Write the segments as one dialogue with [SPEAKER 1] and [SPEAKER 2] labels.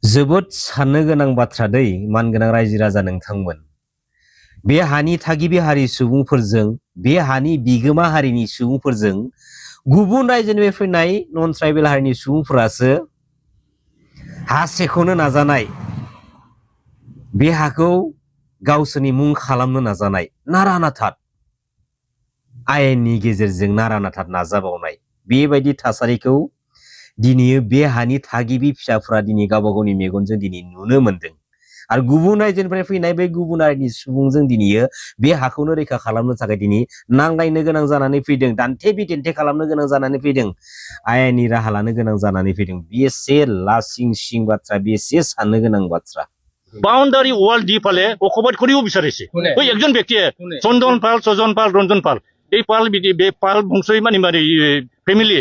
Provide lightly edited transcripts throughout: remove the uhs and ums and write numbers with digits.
[SPEAKER 1] जोबोद साननो गोनां बाथ्रा दै मानगोनां रायजो राजा नोंथांमोन बे हानि थागिबि हारि सुबुंफोरजों बे हानि बिगोमा हारिनि सुबुंफोरजों गुबुन रायजोनिफ्राय फैनाय नन ट्राइबेल हारिनि सुबुंफोरासो हा सेख'नो नाजानाय बे हाखौ गावसोरनि मुं खालामनो नाजानाय नारा-नाथा आयेननि गेजेरजों नारा-नाथा नाजाबावनाय बेबायदि थासारिखौ दिनै बे हानि थागिबि फिसाफोरा दिनै गावबा गावनि मेगनजों दिनै नुनो मोनदों आरो गुबुन रायजोनिफ्राय फैनाय बे गुबुन हारिनि सुबुंजों दिनै बे हाखौनो रैखा खालामनो थाखाय दिनै नांलायनो गोनां जानानै फैदों दान्थे बिदान्थे खालामनो गोनां जानानै फैदों आयेननि राहा लानो गोनां जानानै फैदों बेसे लासिं सिं बाथ्रा बेसे साननो गोनां बाथ्रा
[SPEAKER 2] বাউন্ডারি ওয়াল দি পালে অকবাদ করিও বিচাৰিছে ওই একজন ব্যক্তিয়ে চন্দন পাল সজন পাল ৰঞ্জন পাল এই পাল পাল বংশই মানে ফেমিলি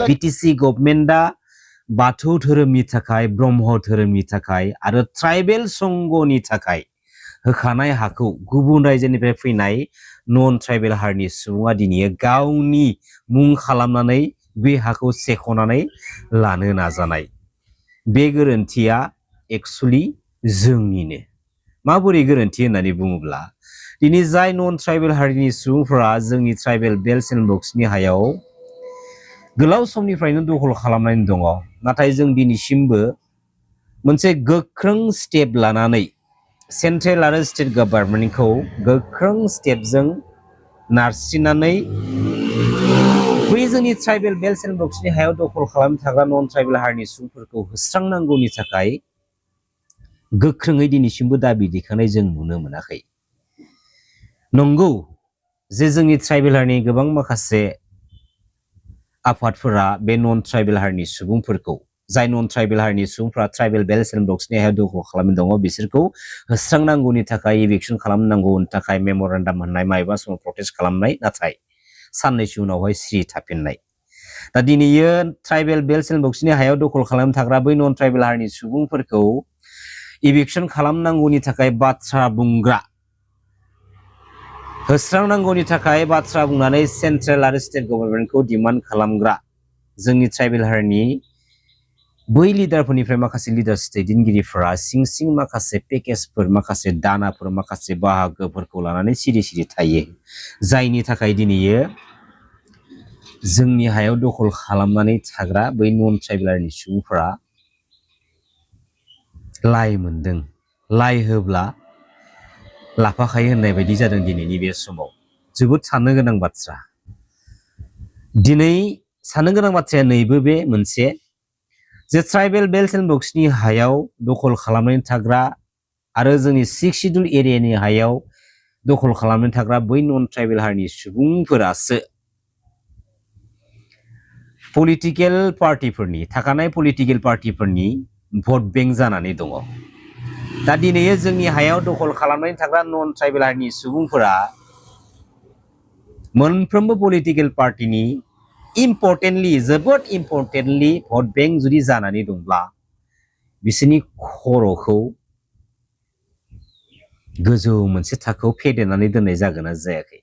[SPEAKER 1] বিটিসি गभर्नमेन्टआ बाथौ धोरोमनि थाखाय ब्रह्म धोरोमनि थाखाय आरो ट्राइबेल संघनि थाखाय होखानाय हाखौ गुबुन रायजोनिफ्राय फैनाय नन ट्राइबेल हारिनि सुबुङा दिनै गावनि मुं खालामनानै बे हाखौ सेख'नानै लानो नाजानाय बे गोरोन्थिया एक्चुअली जोंनिनो माबोरै गोरोन्थि होननानै बुङोब्ला दिनै जाय नन ट्राइबेल हारिनि सुबुंफोरा जोंनि ट्राइबेल बेल्ट एन्ड बक्सनि हायाव गोलाव समनिफ्रायनो दखल खालामनानै दङ नाथाय जों दिनैसिमबो मोनसे गोख्रों स्टेप लानानै सेन्ट्रेल आरो स्टेट गभर्नमेन्टखौ गोख्रों स्टेपजों नारसिननानै बै जोंनि ट्राइबेल बेल्ट एन्ड बक्सनि हायाव दखल खालामनो थाग्रा नन ट्राइबेल हारिनि सुबुंफोरखौ होस्रांनांगौनि थाखाय गोख्रोङै दिनैसिमबो दाबि दैखांनाय जों नुनो मोनाखै नंगौ जे जोंनि ट्राइबेल हारिनि गोबां माखासे आफादफोरा बे नन ट्राइबेल हारिनि सुबुंफोरखौ जाय नन ट्राइबेल हारिनि सुबुंफोरा ट्राइबेल बेल्ट एन्ड बक्सनि हायाव दखल खालामनानै दङ बिसोरखौ होस्रांनांगौनि थाखाय इभिक्सन खालामनांगौनि थाखाय मेम'रेन्डाम होननाय मायबा समाव प्रटेस्ट खालामनाय नाथाय साननैसो उनावहाय सिरि थाफिननाय दा दिनैयो ट्राइबेल बेल्ट एन्ड बक्सनि हायाव दखल खालामनो थाग्रा बै नन ट्राइबेल हारिनि सुबुंफोरखौ इभिक्सन खालामनांगौनि थाखाय बाथ्रा बुंग्रा होस्रांनांगौनि थाखाय बाथ्रा बुंनानै सेन्ट्रेल आरो स्टेट गभर्नमेन्टखौ डिमान्ड खालामग्रा जोंनि ट्राइबेल हारिनि बै लिडारफोरनिफ्राय माखासे लिडार्स दैदेनगिरिफोरा सिं सिं माखासे पेकेजफोर माखासे दानाफोर माखासे बाहागोफोरखौ लानानै सिरि सिरि थायो जायनि थाखाय दिनैयो जोंनि हायाव दखल खालामनानै थाग्रा बै नन ट्राइबेल हारिनि सुबुंफोरा लाइ मोनदों लाइ होब्ला लाफाखायो होननाय बायदि जादों दिनैनि बे समाव जोबोद साननो गोनां बाथ्रा दिनै साननो गोनां बाथ्राया नैबो बे मोनसे जे ट्राइबेल बेल्ट एन्ड बक्सनि हायाव दखल खालामनानै थाग्रा आरो जोंनि 6 शिड्युल एरियानि हायाव दखल खालामनानै थाग्रा बै नन ट्राइबेल हारिनि सुबुंफोरासो पलिटिकेल पार्टिफोरनि थाखानाय पलिटिकेल पार्टिफोरनि भट बेंक जानानै दङ दा दिनै जोंनि हायाव दखल खालामनानै थाग्रा नन ट्राइबेल हारिनि सुबुंफोरा मोनफ्रोमबो पलिटिकेल पार्टिनि इम्पर्टेन्टलि जोबोद इम्पर्टेन्टलि भट बेंक जुदि जानानै दंब्ला बिसोरनि खर'खौ गोजौ मोनसे थाखोआव फेदेरनानै दोननाय जागोन ना जायाखै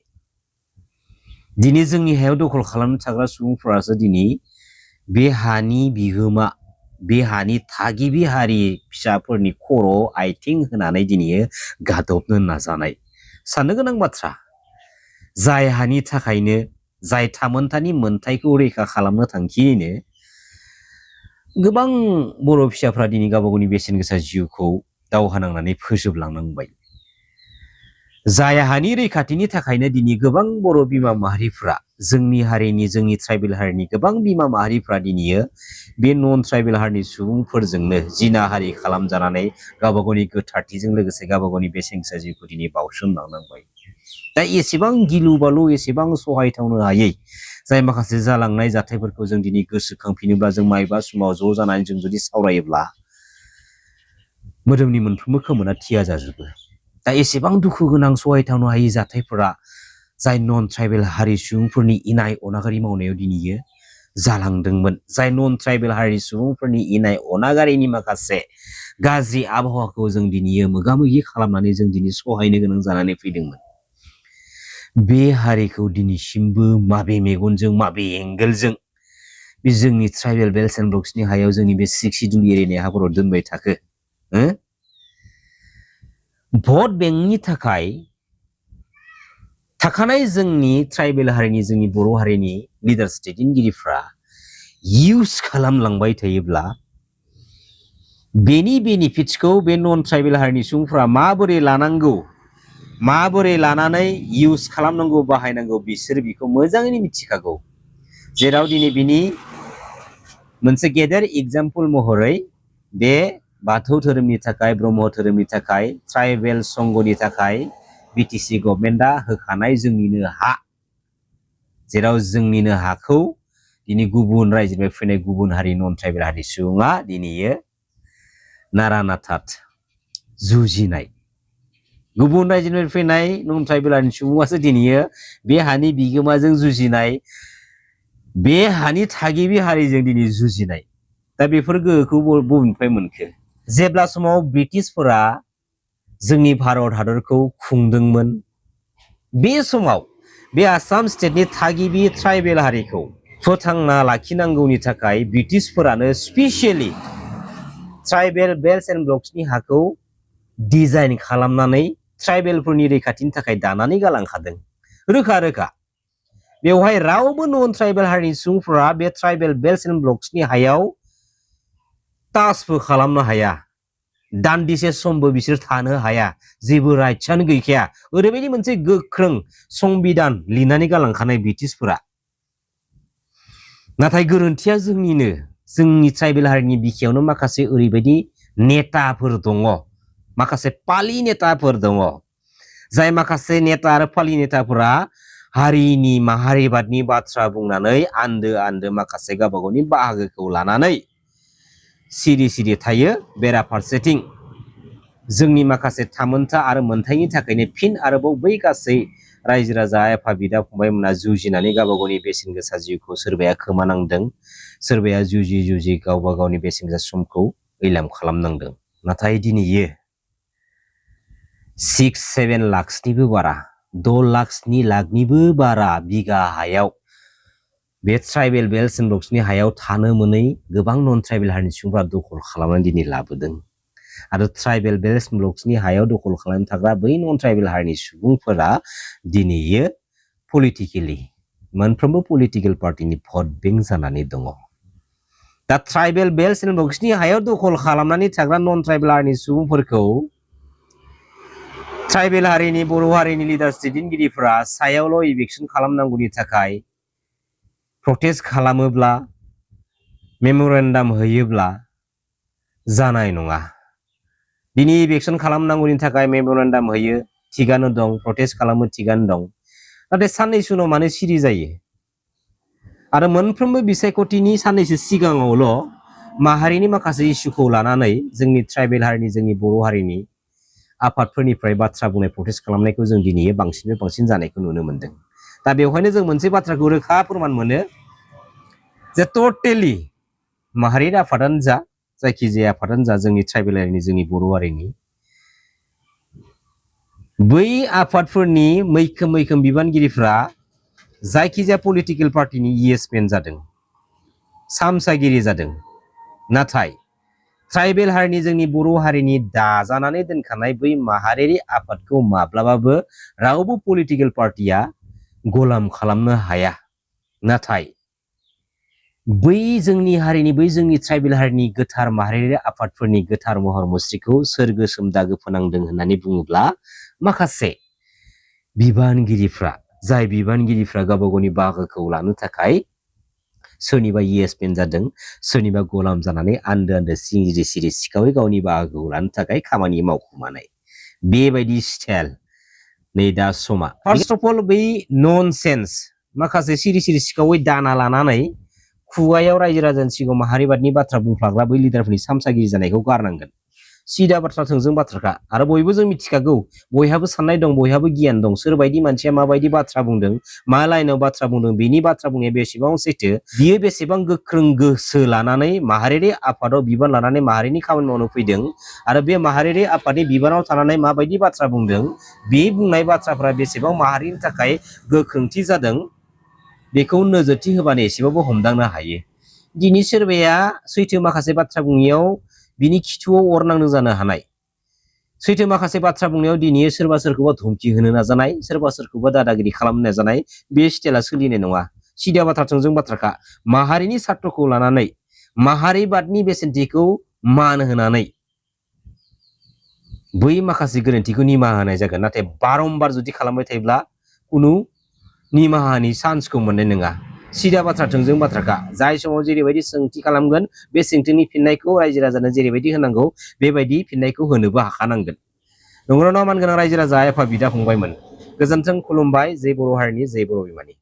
[SPEAKER 1] दिनै जोंनि हायाव दखल खालामनो थाग्रा सुबुंफोरासो दिनै बे हानि बिगोमा बे हानि थागिबि हारि फिसाफोरनि खर' आथिं होनानै दिनै गादबनो नाजानाय साननो गोनां बाथ्रा जाय हानि थाखायनो जाय थामोनथानि मोनथायखौ रैखा खालामनो थांखियैनो गोबां बर' फिसाफ्रा दिनै गावबा गावनि बेसेन गोसा जिउखौ दावहा नांनानै फोजोबलांनांबाय जाय हानि रैखाथिनि थाखायनो दिनै गोबां बर' बिमा माहारिफ्रा जोंनि हारिनि जोंनि ट्राइबेल हारिनि गोबां बिमा माहारिफ्रा दिनै बे नन ट्राइबेल हारिनि सुबुंफोरजोंनो जिनाहारि खालामजानानै गावबा गावनि गोथारथिजों लोगोसे गावबा गावनि बेसेन गोसा जिउखौ दिनै बावसोमलांनांबाय दा एसेबां गिलु बालु एसेबां सहायथावनो हायै जाय माखासे जालांनाय जाथायफोरखौ जों दिनै गोसोखांफिनोब्ला जों मायबा समाव ज' जानानै जों जुदि सावरायोब्ला मोदोमनि मोनफ्रोमबो खोमोना थिया जाजोबो दा एसेबां दुखु गोनां सहायथावनो हायै जाथायफोरा जाय नन ट्राइबेल हारि सुबुंफोरनि इनाय अनागारि मावनायाव दिनै जालांदोंमोन जाय नन ट्राइबेल हारि सुबुंफोरनि इनाय अनागारिनि माखासे गाज्रि आबहावाखौ जों दिनै मोगा मोगि खालामनानै जों दिनै सहायनो गोनां जानानै फैदोंमोन बे हारिखौ दिनैसिमबो माबे मेगनजों माबे एंगेलजों बे जोंनि ट्राइबेल बेल्ट एन्ड ब्लक्सनि हायाव जोंनि बे 6 शिड्युल एरियानि हाफोराव दोनबाय थाखो भट बेंकनि थाखाय थाखानाय जोंनि ट्राइबेल हारिनि जोंनि बर' हारिनि लिडार्स दैदेनगिरिफ्रा इउज खालामलांबाय थायोब्ला बेनि बेनिफिट्सखौ बे नन ट्राइबेल हारिनि सुबुंफ्रा माबोरै लानांगौ माबोरै लानानै इउज खालामनांगौ बाहायनांगौ बिसोर बेखौ मोजाङैनो मिथिखागौ जेराव दिनै बिनि मोनसे गेदेर एग्जाम्पल महरै बे बाथौ धोरोमनि थाखाय ब्रह्म धोरोमनि थाखाय ट्राइबेल संघनि थाखाय बिटिसि गभर्नमेन्टआ होखानाय जोंनिनो हा जेराव जोंनिनो हाखौ दिनै गुबुन रायजोनिफ्राय फैनाय गुबुन हारि नन ट्राइबेल हारि सुबुङा दिनै नारा नाथात जुजिनाय गुबुन रायजोनिफ्राय फैनाय नन ट्राइबेल हारिनि सुबुङासो दिनै बे हानि बिगोमाजों जुजिनाय बे हानि थागिबि हारिजों दिनै जुजिनाय दा बेफोर गोहोखौ बबेनिफ्राय मोनखो जेब्ला समाव ब्रिटिशफोरा जोंनि भारत हादरखौ खुंदोंमोन बे समाव बे आसाम स्टेटनि थागिबि ट्राइबेल हारिखौ फोथांना लाखिनांगौनि थाखाय ब्रिटिशफोरानो स्पेसियली ट्राइबेल बेल्ट एन्ड ब्लक्सनि हाखौ डिजाइन खालामनानै ट्राइबेलफोरनि रैखाथिनि थाखाय दानानै गालांखादों रोखा रोखा बेवहाय रावबो नन ट्राइबेल हारिनि सुबुंफोरा बे ट्राइबेल बेल्ट एन्ड ब्लक्सनि हायाव टाचबो खालामनो हाया दान्दिसे समबो बिसोर थानो हाया जेबो राइट्सआनो गैखाया ओरैबायदि मोनसे गोख्रों संबिधान लिरनानै गालांखानाय ब्रिटिशफोरा नाथाय गोरोन्थिया जोंनिनो जोंनि ट्राइबेल हारिनि बिखायावनो माखासे ओरैबायदि नेताफोर दङ माखासे पालि नेताफोर दङ जाय माखासे नेता आरो पालि नेताफोरा हारिनि माहारिबादनि बाथ्रा बुंनानै आन्दो आन्दो माखासे गावबा गावनि बाहागोखौ लानानै सिरि सिरि थायो बेराफारसेथिं जोंनि माखासे थामोनथा आरो मोनथायनि थाखायनो फिन आरोबाव बै गासै रायजो राजा आफा बिदा फंबायमोना जुजिनानै गावबा गावनि बेसेन गोसा जिउखौ सोरबाया खोमानांदों सोरबाया जुजि जुजि गावबा गावनि बेसेन गोसा समखौ ऐलाम खालामनांदों नाथाय दिनैयो 6-7 लाखनिबो बारा 6 लाखनिबो बारा बिगा हायाव बे ट्राइबेल बेल्ट एन्ड ब्लक्सनि हायाव थानो मोनै गोबां नन ट्राइबेल हारिनि सुबुंफोरा दखल खालामनानै दिनै लाबोदों आरो ट्राइबेल बेल्ट एन्ड ब्लक्सनि हायाव दखल खालामनो थाग्रा बै नन ट्राइबेल हारिनि सुबुंफोरा दिनैयो पलिटिकेलि मोनफ्रोमबो पलिटिकेल पार्टिनि भट बेंक जानानै दङ दा ट्राइबेल बेल्ट एन्ड ब्लक्सनि हायाव दखल खालामनानै थाग्रा नन ट्राइबेल हारिनि सुबुंफोरखौ ट्राइबेल हारिनि बर' हारिनि लिडार्स दैदेनगिरिफोरा सायावल' इभिक्सन खालामनांगौनि थाखाय प्रटेस्ट खालामोब्ला मेमोरेन्डाम होयोब्ला जानाय नङा दिनै इभिक्सन खालामनांगौनि थाखाय मेमोरेन्डाम होयो थिगानो दं प्रटेस्ट खालामो थिगानो दं नाथाय साननैसो उनाव मानो सिरि जायो आरो मोनफ्रोमबो बिसायख'थिनि साननैसो सिगाङावल' माहारिनि माखासे इस्युखौ लानानै जोंनि ट्राइबेल हारिनि जोंनि बर' हारिनि आफादफोरनिफ्राय बाथ्रा बुंनाय प्रटेस्ट खालामनायखौ जों दिनै बांसिननिफ्राय बांसिन जानायखौ नुनो मोनदों दा बेवहायनो जों मोनसे बाथ्राखौ रोखा फोरमान मोनो जे टटेलि माहारियारि आफादानो जा जायखिजाया आफादानो जा जोंनि ट्राइबेल हारिनि जोंनि बर' हारिनि बै आफादफोरनि मैखोम बिबानगिरिफ्रा जायखिजाया पलिटिकेल पार्टिनि इएसपिएन जादों सामसागिरि जादों नाथाय ट्राइबेल हारिनि जोंनि बर' हारिनि दाजानानै दोनखानाय बै माहारियारि आफादखौ माब्लाबाबो रावबो पलिटिकेल पार्टिया गलाम खालामनो हाया नाथाय बै जोंनि हारिनि बै जोंनि ट्राइबेल हारिनि गोथार माहारियारि आफादफोरनि गोथार महर मुस्रिखौ सोर गोसोम दागो फोनांदों होननानै बुङोब्ला माखासे बिबानगिरिफ्रा जाय बिबानगिरिफ्रा गावबा गावनि बाहागोखौ लानो थाखाय सोरनिबा इएसपिएन जादों सोरनिबा गलाम जानानै आन्दो आन्दो सिरि सिरि सिखावै गावनि बाहागोखौ लानो थाखाय खामानि मावखुमानाय बेबायदि स्टाइल नै दा समा फार्स्ट अफ अल बै ननसेन्स माखासे सिरि सिरि सिखावै दाना लानानै खुगायाव रायजो राजानि सिगाङाव माहारिबादनि बाथ्रा बुंफ्लाग्रा बै लिडारफोरनि सामसागिरि जानायखौ गारनांगोन सिदा बाथ्रा थोंजों बाथ्राखा आरो बयबो जों मिथिखागौ बयहाबो साननाय दं बयहाबो गियान दं सोरबायदि मानसिया माबायदि बाथ्रा बुंदों मा लाइनाव बाथ्रा बुंदों बिनि बाथ्रा बुंनाया बेसेबां सैथो बियो बेसेबां गोख्रों गोसो लानानै माहारियारि आफादाव बिबान लानानै माहारिनि खामानि मावनो फैदों आरो बे माहारियारि आफादनि बिबानाव थानानै माबायदि बाथ्रा बुंदों बे बुंनाय बाथ्राफोरा बेसेबां माहारिनि थाखाय गोख्रोंथि जादों बेखौ नोजोरथि होबानो एसेबाबो हमदांनो हायो दिनै सोरबाया सैथो माखासे बाथ्रा बुंनायाव बिनि खिथुआव अर नांनो जानो हानाय सैथो माखासे बाथ्रा बुंनायाव दिनै सोरबा सोरखौबा धमकी होनो नाजानाय सोरबा सोरखौबा दादागिरि खालामनो नाजानाय बे स्टाइला सोलिनाय नङा सिदा बाथ्रा थोंजों बाथ्राखा माहारिनि सार्थखौ लानानै माहारिबादनि बेसेनथिखौ मान होनानै बै माखासे गोरोन्थिखौ निमाहा होनाय जागोन नाथाय बारंबार जुदि खालामबाय थायोब्ला कुनु निमाहानि चान्सखौ मोननाय नङा सिदा बाथ्रा थोंजों बाथ्राखा जाय समाव जेरैबायदि सोंथि खालामगोन बे सोंथिनि फिननायखौ रायजो राजानो जेरैबायदि होनांगौ बेबायदि फिननायखौ होनोबो हाखानांगोन नंगौना नङा मानगोनां रायजो राजा आफा बिदा फंबायमोन गोजोन्थों खुलुमबाय जय बर' हारिनि जय बर' बिमानि